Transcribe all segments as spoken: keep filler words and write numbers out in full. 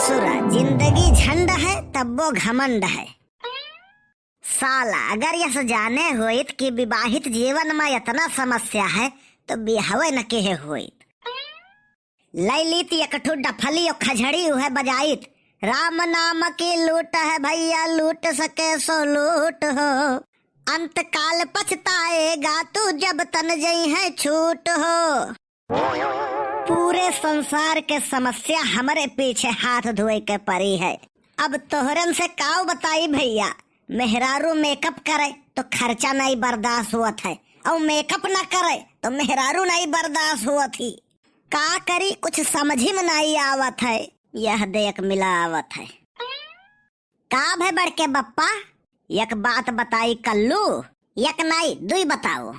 सुरा, जिंदगी झंड है, तब्बो घमंड है। साला, अगर यस जाने होइत कि विवाहित जीवन मा इतना समस्या है, तो बियाहवे न केहे होइत। लइ लीत एक ठो डफली और खझड़ी उहे बजाइत, राम नाम की लूट है भइया, लूट सके सो लूट हो, अंतकाल पछताएगा तू जब तन जइहैं छूट हो। पूरे संसार के समस्या हमरे पीछे हाथ धोए के परी है। अब तोहरन से काव बताई भइया, मेहरारू makeup करे तो खर्चा नाहीं बर्दाश्त होत है, और makeup ना करे तो मेहरारू नाहीं बर्दाश्त होत ही। का करी, कुछ समझी में नाहीं आवत है, यह देख मिला आवत है। का भे बड़के बप्पा, एक बात बताई कल्लू, एक नाहीं दुई बताओ।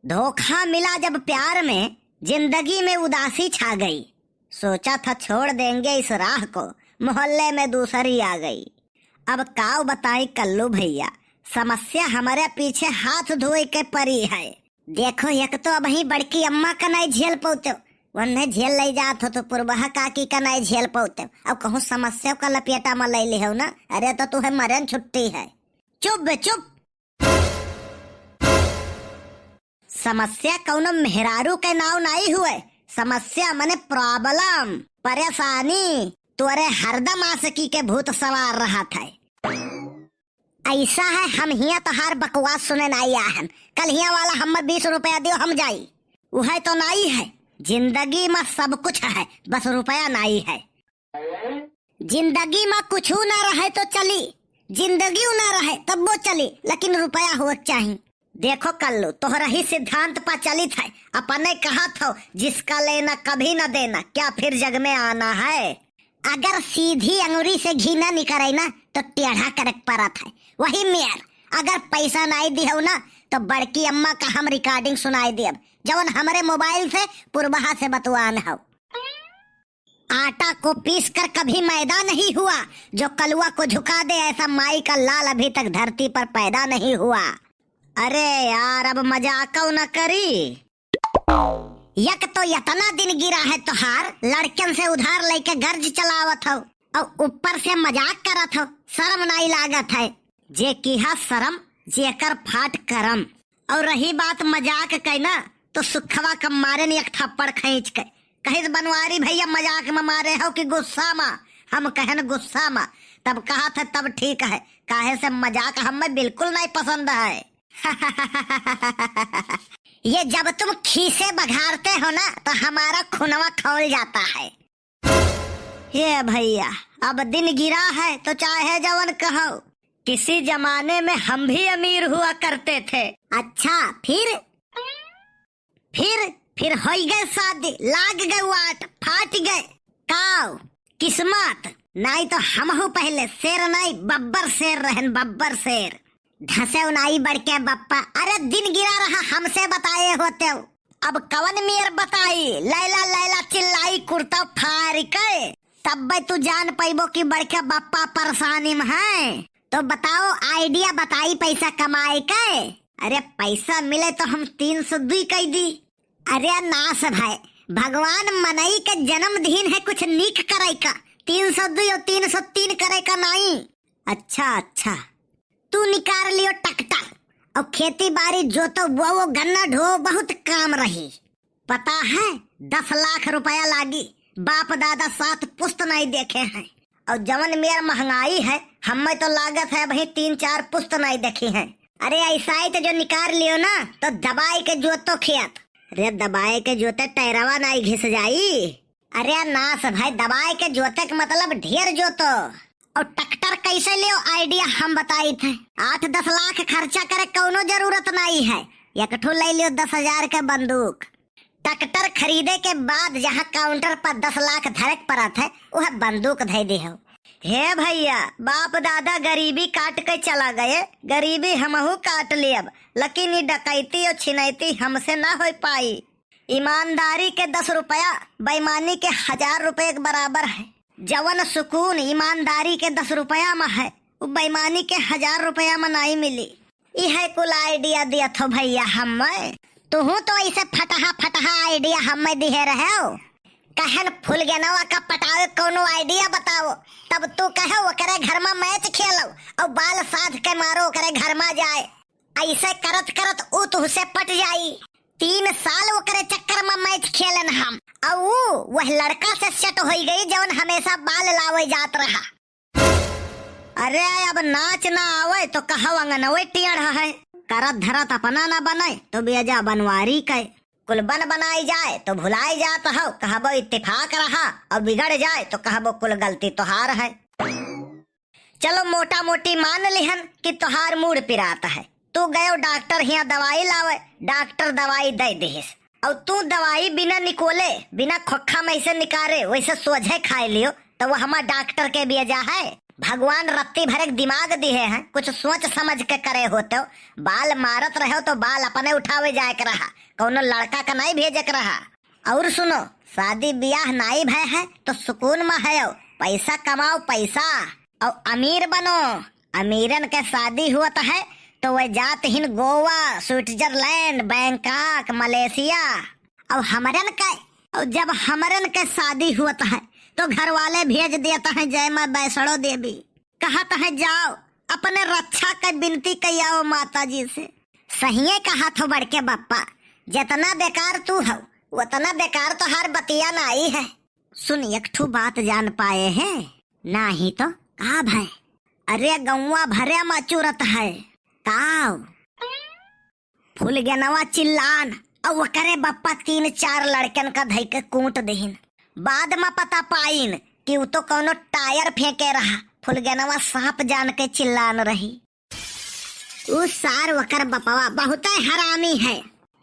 धोखा मिला जब प्यार में, जिंदगी में उदासी छा गई। सोचा था छोड़ देंगे इस राह को, मोहल्ले में दूसरी आ गई। अब काव बताई कल्लू भइया, समस्या हमरे पीछे हाथ धोए के परी है। देखो, एक तो अबहीं बड़की अम्मा का नाहीं झेल पउते, वन्ने झेल लइ जात हो तो पुरबहा काकी का नाहीं झेल पउते, अब कहूँ समस्या का लपेटा में लइ लिहो ना, अरे तो तुहे मरन छुट्टी है। चुप बे, चुप। समस्या कउनो मेहरारू के नाव नाहीं हुए, समस्या मने problem, परेशानी, तोरे हरदम आशिकी के भूत सवार रहत है। अइसा है, हम हियाँ तोहार बकवास सुने नाहीं आए हन। कल हियाँ वाला हम्मे बीस रुपया दियो, हम जाई। उहै तो नाहीं है। जिंदगी मा सब कुछ है, बस रुपया नाहीं है। जिंदगी मा कुछू ना रहे तो चली, जिंदगी ना रहे तब्बो चली, लेकिन रुपया होत चाही। देखो कल्लू, तोहरा ही सिद्धांत पा चलित है, अपने कहत हो, जिसका लेना कभी न देना, क्या फिर जग में आना है? अगर सीधी अंगुरी से घी ना निकरे ना, तो टेढ़ा करे के परत है। वही मेर, अगर पैसा नाहीं दिहो ना, तो बड़की अम्मा का हम recording सुनाई देब, जवन हमरे मोबाइल से पुरबहा से बतुआन हो। आटा को पीस कर कभी मैदा नहीं हुआ, जो कलुआ को झुका दे, ऐसा माई का लाल अभी तक धरती पर पैदा नहीं हुआ। अरे यार, अब मजाकौ न करी। यक तो यतना दिन गिरा है तोहार, लड़कन से उधार लइके गर्ज चलावत हौ, और ऊपर से मजाक करत हौ, शर्म नाहीं लागत है। जे किहा शर्म, जेकर फाट करम। और रही बात मजाक कै ना, तो सुखवा का मारेन एक थप्पड़ खींच के, कहिस, "बनवारी भइया, मजाक में मारे हौ कि गुस्सा में?" हम कहन, "गुस्सा में।" तब कहत है, "तब ठीक है, काहे से मजाक हमें बिल्कुल नहीं पसंद है।" ये जब तुम खीसे बघारते हो ना, तो हमारा खुनवा खौल जाता है। हे भइया, अब दिन गिरा है तो चाहे जवन कहो, किसी जमाने में हम भी अमीर हुआ करते थे। अच्छा, फिर? फिर, फिर होइ गए शादी, लाग गए वाट, फाट गए। काव, किस्मत, नाहीं तो हमहू पहले शेर नाहीं, बब्बर शेर रहन, बब्बर शेर। धसेउ नाहीं बड़के बप्पा, अरे दिन गिरा रहा, हमसे बताए होतेउ। अब कवन मेर बताई, लैला लैला चिल्लाई कुर्ता फाड़ के, तब्बे तू जान पइबो कि बड़के बप्पा परेशानी में हैं। तो बताओ, idea बताई पैसा कमाए के। अरे पैसा मिले तो हम तीन सौ दुई कइ दी। अरे नास भाई, भगवान मनई के जन्म दीन है कुछ नीक करे का, तीन सौ दुई और तीन सौ तीन करे का नाहीं। अच्छा, अच्छा, तू निकार लियो ट्रैक्टर और खेती बाड़ी जोतो बोवो, गन्ना ढो, बहुत काम रही। पता है, दस लाख रुपया लागी, बाप दादा सात पुस्त नाहीं देखे हैं। और जवन मेर महंगाई है, हमें तो लागत है अबहीं तीन चार पुस्त नाहीं देखी हैं। अरे ऐसा ही तो जो निकार लियो ना, तो दबाई के जोतो खेत। अरे दबाई के जोते टैरवा नाहीं घिस जाई। अरे नास भाई, दबाई के जोते के मतलब ढेर जोतो। और ट्रैक्टर कैसे लियो, idea हम बताई थे। आठ दस लाख खर्चा करे कौनो जरूरत नाहीं है, एक ठो ले लियो दस हजार के बंदूक। ट्रैक्टर खरीदे के बाद जहाँ counter पर दस लाख धरे के पड़त है, वह बंदूक धै दिहो। हे भइया, बाप दादा गरीबी काट के चला गए, गरीबी हमहू काट लेब, लेकिन ई डकैती और छिनैती हमसे ना होइ पाई। ईमानदारी के दस रुपया बेईमानी के हजार रुपये के बराबर है। जवन सुकून ईमानदारी के दस रुपया में है, उ बेईमानी के हजार रुपया में नाहीं मिली। इहे कुल idea दियत हो भइया हमें। तुहू तो ऐसे फटहा फटहा idea हमें दिहे रहेउ। कहन फुलगेनवा का पटावे कौनो idea बताओ। तब तू कहे ओकरे घर मा match खेलो और बाल साध के मारो ओकरे घर मा जाए। ऐसे करत करत ऊ तुहसे पट जाई। तीन साल ओकरे चक्कर मा match खेलन हम, और ऊ वह लड़का से set होई गई जौन हमेशा बाल लावे जात रहा। अरे, अब नाच ना आवे तो कहव अंगनवे टेढ़ है, करत धरत अपना ना बने तो बेजा बनवारी के। कुल बन बनाई जाए तो भुलाई जात हौ, कहबो इत्तेफाक रहा, और बिगड़ जाए तो कहबो कुल गलती तोहार है। चलो मोटा मोटी मान लिहन कि तोहार मूड़ पिरात है, तू गयो डॉक्टर हियाँ दवाई लावे, डॉक्टर दवाई दे दिहिस, और तू दवाई बिना निकोले, बिना खोखा में से निकारे, वैसे सोझे खाए लियो, तो वो हमार डॉक्टर के बेजा है। भगवान रत्ती भर एक दिमाग दिहे हैं, कुछ सोच समझ के करे होते हो। बाल मारत रहो तो बाल अपने उठावे जाए के रहा, कौनो लड़का का नहीं भेजे के रहा। और सुनो, शादी ब्याह नाई भय है तो सुकून में है, पैसा कमाओ पैसा, और अमीर बनो। अमीरन के शादी हुअत है तो वे जात हिन गोवा, स्विट्जरलैंड, बैंकॉक, मलेशिया। और हमरन के, और जब हमरन के शादी हुअत है तो घर वाले भेज देत हैं जय माँ वैष्णो देवी। कहत है जाओ अपने रक्षा के विनती कई आओ माता जी से। सहिए कहत हो बड़के बप्पा, जितना बेकार तू हो उतना बेकार तोहार बतिया नाई है। सुन, एक ठू बात जान पाए है, नाही तो का भय? अरे गौवा भरे मा चुरत है। काव? फुलगेनवा चिल्लान, और ओकरे बप्पा तीन चार लड़कन का धई के कूट देहिन। बाद मा पता पाइन कि उ तो कौनो टायर फेंके रहा। फुलगेनवा सांप जान के चिल्लान रही। उ सार ओकर बपवा बहुते हरामी है,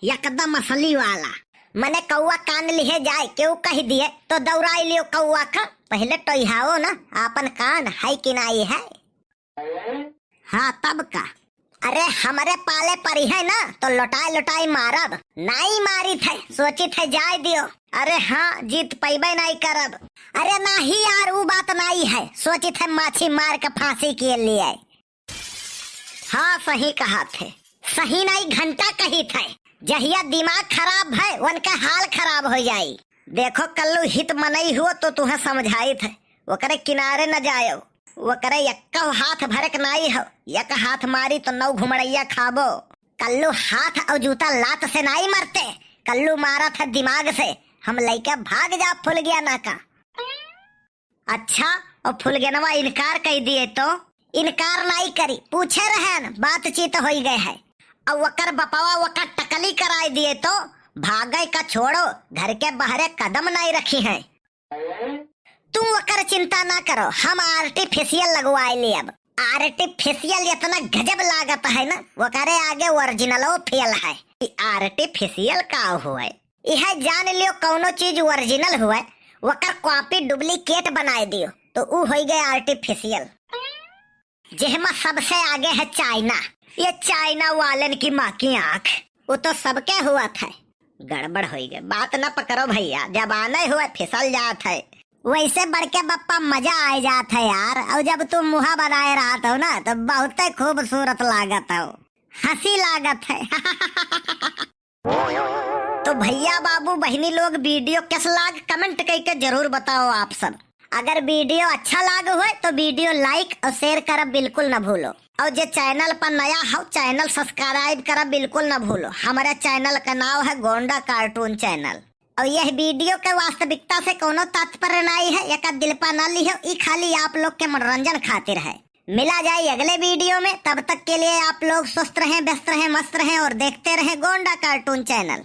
एकदम असली वाला। मने कौआ कान लिहे जाए केहू कह दिए तो दौड़ाई लियो कौआ का। पहले टोइहाओ ना आपन कान है कि नाई है। हाँ तब का। अरे हमरे पाले परी है ना तो लोटाई लोटाई मारब। नाई मारी थे, सोची थे जाए दियो। अरे हाँ, जीत पैबे नाई करब। अरे नाही यार, उ बात नाई है, सोची थे माछी मार के फांसी के लिए। हाँ, सही कहा थे। सही नाई, घंटा कही थे। जहिया दिमाग खराब है, उनका हाल खराब हो जाई। देखो, कल्लू हित मनई हुओ तो तुहे समझाई थे, ओकरे किनारे न जायो। ओकरे एक्को हाथ भरक नाई हो, एक हाथ मारी तो नौ घुमड़ैया खाबो। कल्लू हाथ और जूता लात से नाई मरते, कल्लू मारा था दिमाग से। हम लइके भाग जा फुलगेना का। अच्छा, और फुलगेनवा इनकार कई दिए तो? इनकार नाई करी, पूछे रहन, बातचीत होई गए है। और वकर बपवा वकर टकली कराई दिए तो? भागे का छोड़ो, घर के बहरे कदम नाई रखी है। तू वकर चिंता ना करो, हम आर्टिफिशियल लगवाए लेब। आर्टिफिशियल इतना गजब लागत है ना, वकरे आगे ओरिजिनलो फेल है। ई आर्टिफिशियल का हुए? इहे जान लियो, कौनो चीज ओरिजिनल हुए, वकर कॉपी डुप्लीकेट बनाए दियो, तो ऊ होई गए आर्टिफिशियल। जेहमा सबसे आगे है चाइना। ये चाइना वालन की माँ की आँख, वो तो सबके हुआ था। गड़बड़ होई गए, बात न पकड़ो भैया, जब आने हुए फिसल जात है। वैसे बड़के बप्पा मजा आए जात है यार, और जब तू मुहा बनाए रहत हो ना तो बहुते खूबसूरत लागत हो, हंसी लागत है। तो भैया बाबू बहिनी लोग, वीडियो कैस लाग, कमेंट करके जरूर बताओ आप सब। अगर वीडियो अच्छा लाग होए तो वीडियो लाइक और शेयर करब बिल्कुल न भूलो। और जे चैनल पर नया हो, चैनल सब्सक्राइब करब बिल्कुल न भूलो। हमारे चैनल का नाम है गोंडा कार्टून चैनल। और यह वीडियो के वास्तविकता से कोनो तात्पर्य नहीं है, एका दिल पर न लिहो, ई खाली आप लोग के मनोरंजन खातिर है। मिला जाए अगले वीडियो में, तब तक के लिए आप लोग स्वस्थ रहें, व्यस्त रहें, मस्त रहें और देखते रहें गोंडा कार्टून चैनल।